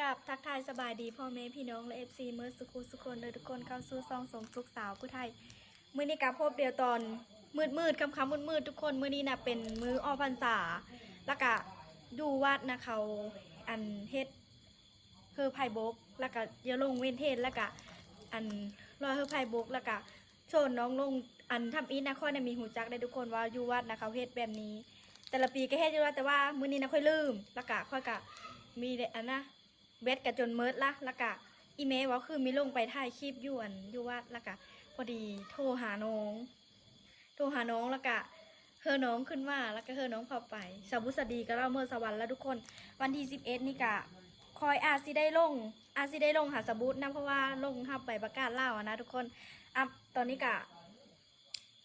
ກັບທັກທາຍສະບາຍດີພໍ່ແມ່ພີ່ນ້ອງ ແລະ ເອັຟຊີ ເໝິດສຸຂູສຸຄົນເດີ ທຸກຄົນເຂົ້າສູ່ຊ່ອງສົມສຸກສາວຜູ້ໄທ. ມື້ນີ້ກະພົບດຽວຕອນມືດໆ ຄ່ຳໆມືດໆ ທຸກຄົນ. ມື້ນີ້ນະເປັນມື້ອອກພັນສາ ລະກະຢູ່ວັດນະ ເຂົາອັນເຮັດເຮີໄພບົກ ລະກະຢາລົງເວັນເທນ ລະກະອັນລອຍເຮີໄພບົກ ລະກະ ໂຊນນ້ອງລົງ ອັນທຳອິດນະ ຂ້ອຍນະມີຮູ້ຈັກໄດ້ທຸກຄົນວ່າຢູ່ວັດນະເຂົາເຮັດແບບນີ້ ແຕ່ລະປີກະເຮັດຢູ່ແລ້ວ ແຕ່ວ່າມື້ນີ້ນະຂ້ອຍລືມ ລະກະຂ້ອຍກະມີແຕ່ອັນນະ ແບັດກະຈົນເໝິດລະ ລະກະອີ່ແມ່ວ່າຄືມີລົງໄປຖ່າຍຄລິບຢູ່ອັນຢູ່ວັດ ລະກະພໍດີໂທຫານ້ອງ ໂທຫານ້ອງ ລະກະເຮີນ້ອງຂຶ້ນມາ ລະກະເຮີນ້ອງເຂົ້າໄປ. ສາວບຸດສະດີກະລາວເມືອສະຫວັນລະທຸກຄົນ. ວັນທີສິບເອັດນີ້ກະຂ້ອຍອາດຊິໄດ້ລົງ ອາດຊິໄດ້ລົງຫາສາວບຸດນຳ ເພາະວ່າລົງຮັບໃບປະກາດລາວຫັ້ນນະທຸກຄົນ. ອາ ຕອນນີ້ກະ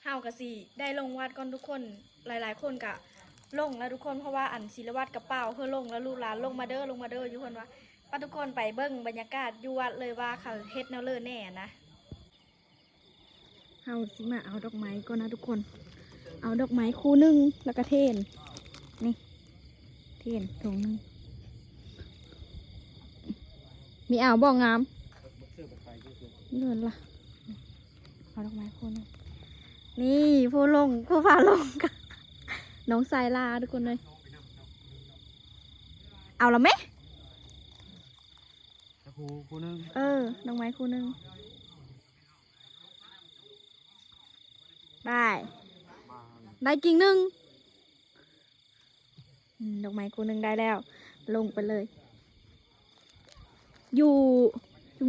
ເຮົາກະຊິໄດ້ລົງວັດກ່ອນທຸກຄົນ. ຫຼາຍໆຄົນກະລົງລະທຸກຄົນ ເພາະວ່າອັນສີລະວັດກະເປົ່າເຮີລົງລະ ລູກຫຼານລົງມາເດີ ລົງມາເດີຢູ່ ເພິ່ນວ່າ. ປະທຸກຄົນໄປເບິ່ງບັນຍາກາດຢູ່ວັດເລີຍວ່າເຂົາເຮັດແນວເລີແດ່ນະ. ເຮົາຊິມາເອົາດອກໄມ້ກ່ອນນະທຸກຄົນ ເອົາດອກໄມ້ຄູ່ໜຶ່ງ ລະກະເທນ ນີ້ ເທນຖົງໜຶ່ງ. ມີເອົາບໍ່ງາມ ເງິນລະ ເອົາດອກໄມ້ຄູ່ໜຶ່ງ. ນີ້ຜູ້ລົງ ຜູ້ພາລົງກະນ້ອງຊາຍລາທຸກຄົນເອີຍ. ເອົາລະແມະ ຄູ່ ຄູ່ໜຶ່ງ ເອີ ດອກໄມ້ຄູ່ໜຶ່ງ. ໄດ້ ໄດ້ກິ່ງໜຶ່ງ. ອືມ ດອກໄມ້ຄູ່ໜຶ່ງໄດ້ແລ້ວ ລົງໄປເລີຍ. ຢູ່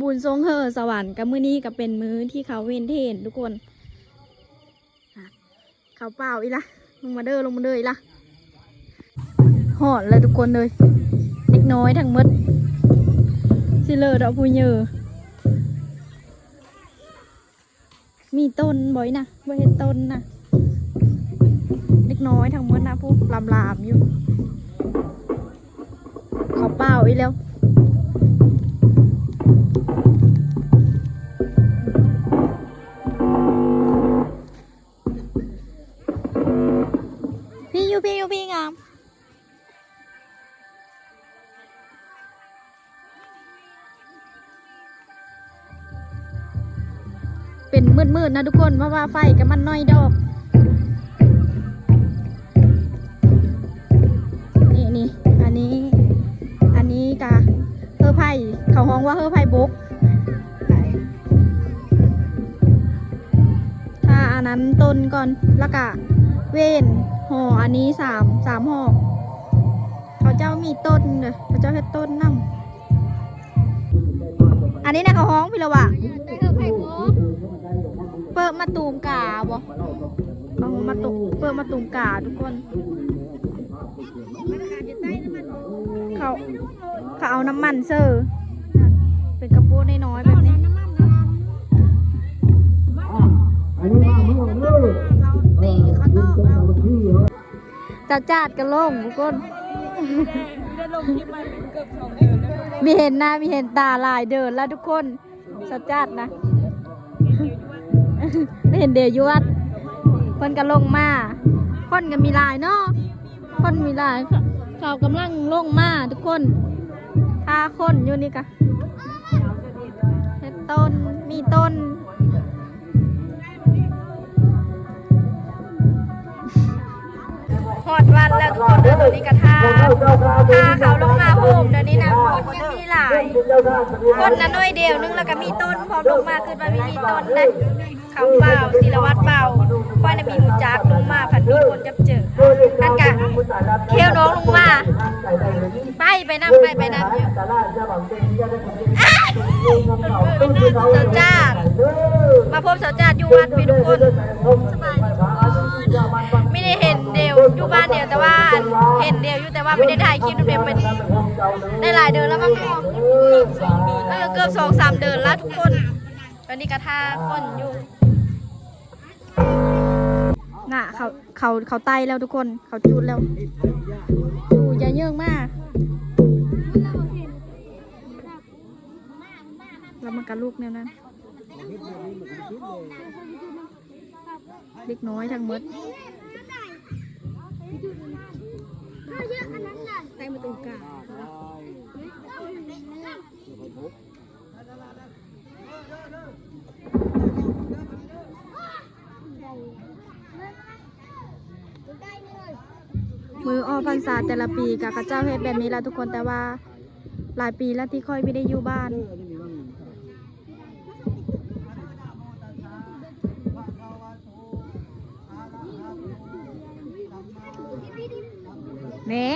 ບຸນຊົງເຮີສະຫວັນ ກະມື້ນີ້ກະເປັນມື້ທີ່ເຂົາເວັນເທນທຸກຄົນ. ເຂົາເປົ່າອີກລະ ລົງມາເດີ ລົງມາເດີອີກລະ. ຮອດແລ້ວທຸກຄົນເອີຍ ເດັກນ້ອຍທັງໝົດ ຊິເລີດອກຜູ້ເຍີ. ມີຕົ້ນບໍ່ອີ່ນະ ບໍ່ເຫັນຕົ້ນນະ. ເດັກນ້ອຍທັງໝົດນະ ຜູ້ລາມໆຢູ່. ເຂົາເປົ່າອີກແລ້ວ. ພີ້ຢູ່ ພີ້ຢູ່ ພີ້ງາມ. ເປັນມືດໆນະທຸກຄົນ ເພາະວ່າໄຟກະມັນໜ້ອຍດອກ. ນີ້ ນີ້ ອັນນີ້ ອັນນີ້ກະເຮີໄພ ເຂົາຮ້ອງວ່າເຮີໄພບົກ. ຖ້າອັນນັ້ນຕົ້ນກ່ອນ ລະກະເວັນຫໍອັນນີ້ສາມ ສາມຫໍ. ເຂົາເຈົ້າມີຕົ້ນເດີ ເຂົາເຈົ້າເຮັດຕົ້ນນຳ. ອັນນີ້ນະເຂົາຮ້ອງພີ້ລະຫວາ ເປີດມາຕູມກາບໍ ເຂົາມາຕູມ ເປີດມາຕູມກາທຸກຄົນ. ເຂົາ ເຂົາເອົານ້ຳມັນເສີ ເປັນກະໂປະນ້ອຍໆແບບນີ້. ສາວຈາດກະລົງທຸກຄົນ ມີເຫັນໜ້າມີເຫັນຕາຫຼາຍເດີນລະທຸກຄົນ. ສາວຈັດນະ ເຫັນເດຢູ່ວັດ ເພິ່ນກະລົງມາ ຄົນກະມີຫຼາຍເນາະ ຄົນມີຫຼາຍ ເຂົາກຳລັງລົງມາທຸກຄົນ ຖ້າຄົນຢູ່ນີ້ກະເຮັດຕົ້ນ ມີຕົ້ນ. ຮອດວັດແລ້ວທຸກຄົນເດີ ຕອນນີ້ກະຖ້າ ຖ້າເຂົາລົງມາໂຮມ ດຽວນີ້ນະ ຄົນຍັງມີຫຼາຍ ຄົນນະໜ້ອຍດຽວໜຶ່ງ ລະກະມີຕົ້ນພ້ອມລົງມາ ຄຶດວ່າມີ ມີຕົ້ນນະ ເຂົາເປົ່າ ສີລະວັດເປົ່າ ຂ້ອຍນະມີຮູ້ຈັກ ລົງມາພັດມີຄົນຈັບເຈີ ອັນກະເຂົານ້ອງລົງມາ ໄປ ໄປນຳ ໄປ ໄປນຳຢູ່. ສາວຈາດ ມາພົບສາວຈາດຢູ່ວັດພີ່ທຸກຄົນ ສະບາຍດີທຸກຄົນ ມີແຕ່ເຫັນດຽວຢູ່ບ້ານດຽວ ແຕ່ວ່າເຫັນດຽວຢູ່ ແຕ່ວ່າບໍ່ໄດ້ຖ່າຍຄລິບນຳດຽວ ເປັນໄດ້ຫຼາຍເດີນແລ້ວມັ້ງ ເອີ ເກືອບສອງສາມເດີນລະທຸກຄົນ ຕອນນີ້ກະຖ້າຄົນຢູ່ ນະ ເຂົາ ເຂົາ ເຂົາໄຕ່ແລ້ວທຸກຄົນ ເຂົາຈູດແລ້ວ ໂອ້ ຢ່າເຍີ້ງມາ ລະມັນກະລຸກແນວນັ້ນ ເດັກນ້ອຍທັງໝົດ ໄຕ່ມາຕົງກາງ. ມື້ອອກພັນສາແຕ່ລະປີກະເຂົາເຈົ້າເຮັດແບບນີ້ລະທຸກຄົນ ແຕ່ວ່າຫຼາຍປີລະທີ່ຂ້ອຍບໍ່ໄດ້ຢູ່ບ້ານ. ແມ່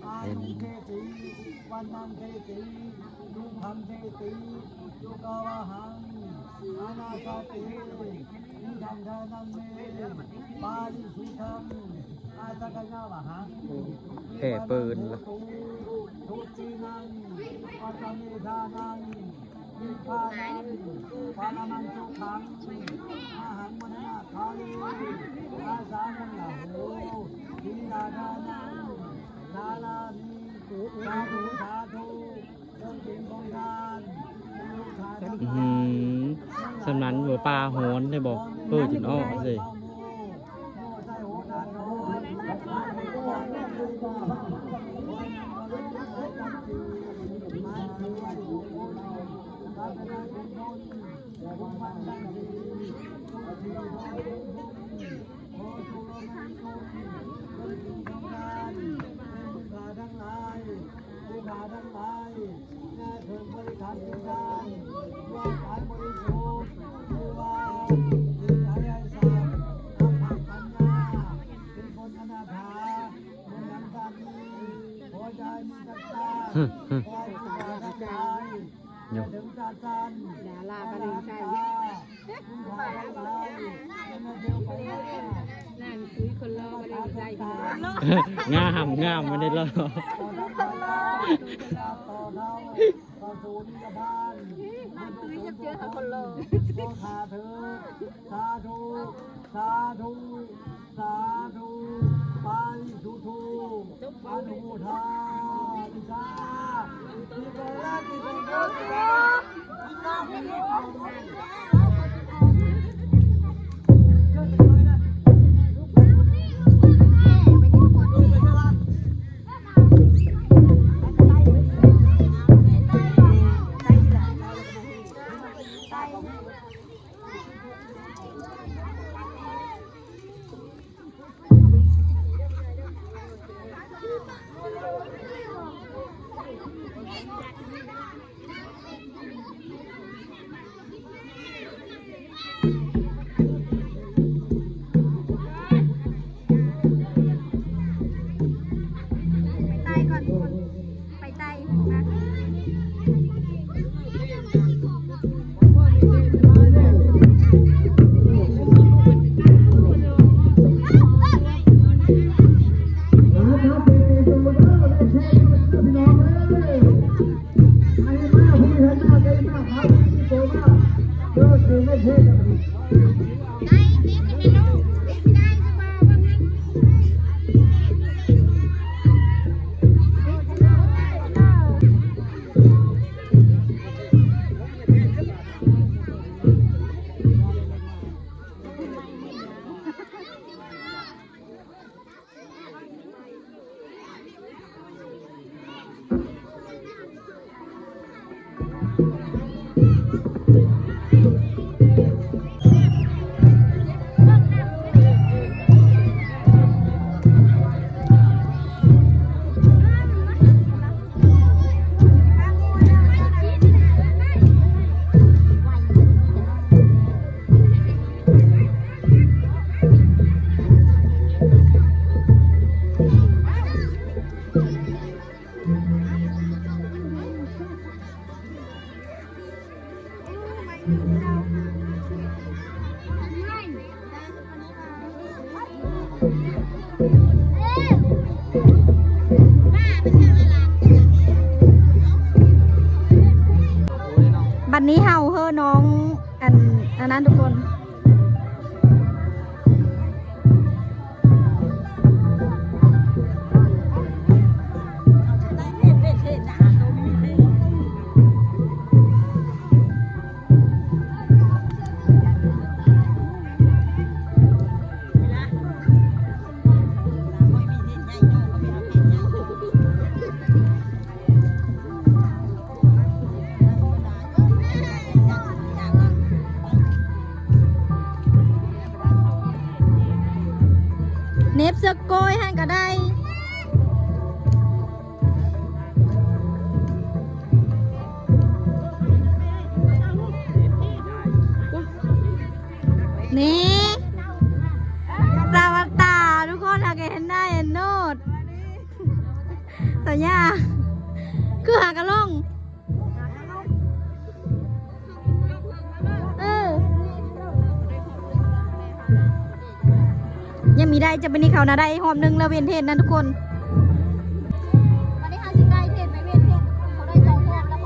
ອາຍຸເຂຕິ ວັນນັງເຂຕິ ສຸຂັງເຂຕິ ສຸຂະວາຫັງ ອະນາຄາເຕ ທິຕັງທານັງເມ ປາລິສຸດທັງ ອາສັກຂະຍາວະຫັງ ແຜ່ເປີນລະ ທຸຕິນັງ ປັດສະເມທານັງ ນິບພານັງ ປະລະມັງສຸຂັງ ອະຫັງ ວັນນະນາຄາເລ ອາສານັງ ລະໂຫ ທີລາທານັງ ສາລາມິ ສາທຸ ສາທຸ ເຊິ່ງເປັນຂອງທ່ານ ອືມ ສຳນັ້ນບໍ່ປາຮ້ອນໄດ້ບໍ່? ເອີ ຈົນອ້ອເລີຍ. ຮຶ ຮຶ ດາລາກະເລີຍໃສ່ ນາງຄຸຍຄົນຫຼໍ່ກະເລີຍໃສ່ ງາມ ງາມ ບໍ່ໄດ້ຫຼໍ່. ນາງຕຸ້ຍຢາກເຈີຄົນຫຼໍ່ ຂໍຂ້າເທີດ ສາທຸ ສາທຸ ສາທຸ ປາລິສຸດໂທ ອະນຸໂມທາມິ ສາທຸ ໄປໄຕ່ກ່ອນທຸກຄົນ ໄປໄຕ່ນະ. ບັດນີ້ເຮົາເຮີນ້ອງ ອັນ ອັນນັ້ນທຸກຄົນ. ເ ເນັບເສືອໂກຍຫັ້ນກໍໄດ້ ນີ້ ສະຫວັດຕາ ທຸກຄົນ ຫາກເຫັນໜ້າເຫັນໂນດ ສັນຍາ ຄືຫາກະລົງ ເອີ ຍັງມີໄດ້ ຈະໄປນີ້ເຂົານະໄດ້ຮອບໜຶ່ງແລ້ວ ເວັນເທດນັ້ນທຸກຄົນ ບັດນີ້ເຮົາຊິໄດ້ເທດໄປເວັນເທດ ເຂົາໄດ້ສອງຮອບແລ້ວ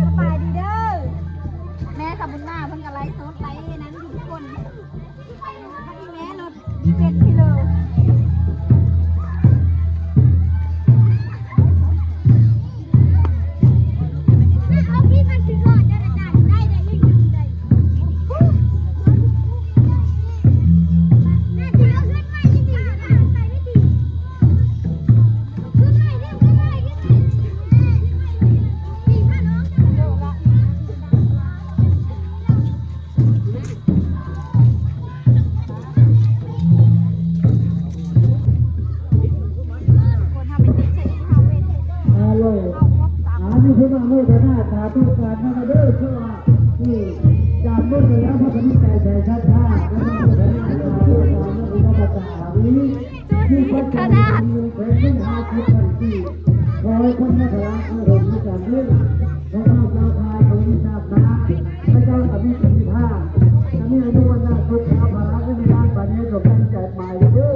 ສະບາຍດີເດີ ແມ່ສາບຸນມາເພິ່ນກໍໄລຟ໌ສົດໄລຟ໌ນັ້ນທຸກຄົນ ແມ່ລົດດີເປັນພີເລີ. ອັນນີ້ເພິ່ນອະນຸໂມທະນາສາທຸການນຳເດີ ເພາະວ່າ ນີ້ ຈາກເບິ່ງໄປແລ້ວ ເພິ່ນກໍມີໃຈໃສ່ສັດທາ ແລະ ອະນຸໂມທະນາສາທຸການນຳບຸນນຳພະສາຫາວິ ມີຄົນຈຳນວນໜຶ່ງແສນຫ້າສິບພັນກີບ ຂໍໃຫ້ຄົນໃນພະລະເຮົາເຮົງນຳກັນເດີ ໃຫ້ເຮົາຊາວໄທເຮົາມີຊາດໜ້າ ໃຫ້ເຈົ້າກໍມີຊີວິດທານ ກໍມີອາຍຸວັນນະສຸຂະພະລະ ເງິນລ້ານບາດນີ້ກໍຕັ້ງໃຈໝາຍເດີ.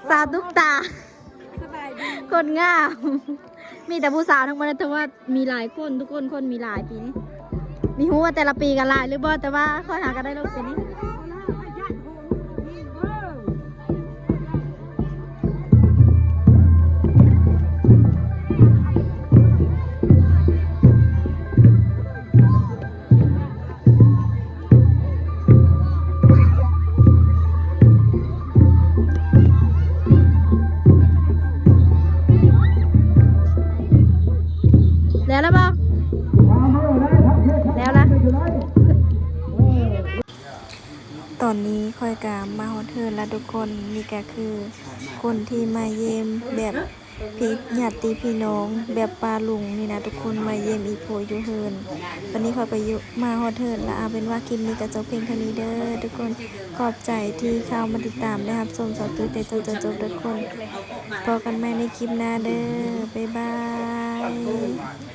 ສາວຕຸກຕາ ສະບາຍດີ ຄົນງາມ ມີແຕ່ຜູ້ສາວທັງໝົດ ຖືວ່າມີຫຼາຍຄົນ ທຸກຄົນ ຄົນມີຫຼາຍປີນີ້ ມີຮູ້ວ່າແຕ່ລະປີກໍຫຼາຍຫຼືບໍ່ ແຕ່ວ່າຂ້ອຍຫາກໍໄດ້ລົງປີນີ້. ແລ້ວລະບໍ່? ແລ້ວລະ. ຕອນນີ້ຂ້ອຍກະມາຮອດເຮືອນລະທຸກຄົນ ນີ້ກະຄືຄົນທີ່ມາຢ້ຽມແບບ ພີ່ ຍາດຕິພີ່ນ້ອງແບບປ້າລຸງນີ້ນະທຸກຄົນ ມາຢ້ຽມອີ່ພໍ່ຢູ່ເຮືອນ. ວັນນີ້ຂ້ອຍກະຢູ່ ມາຮອດເຮືອນລະ. ເອົາເປັນວ່າຄລິບນີ້ກະຈົບພຽງເທົ່ານີ້ເດີທຸກຄົນ. ຂອບໃຈທີ່ເຂົ້າມາຕິດຕາມ ແລະ ຮັບຊົມສາວຕຸ້ຍແຕ່ຕົ້ນຈົນຈົບທຸກຄົນ. ພໍ້ກັນໃໝ່ໃນຄລິບໜ້າເດີ. ບາຍບາຍ.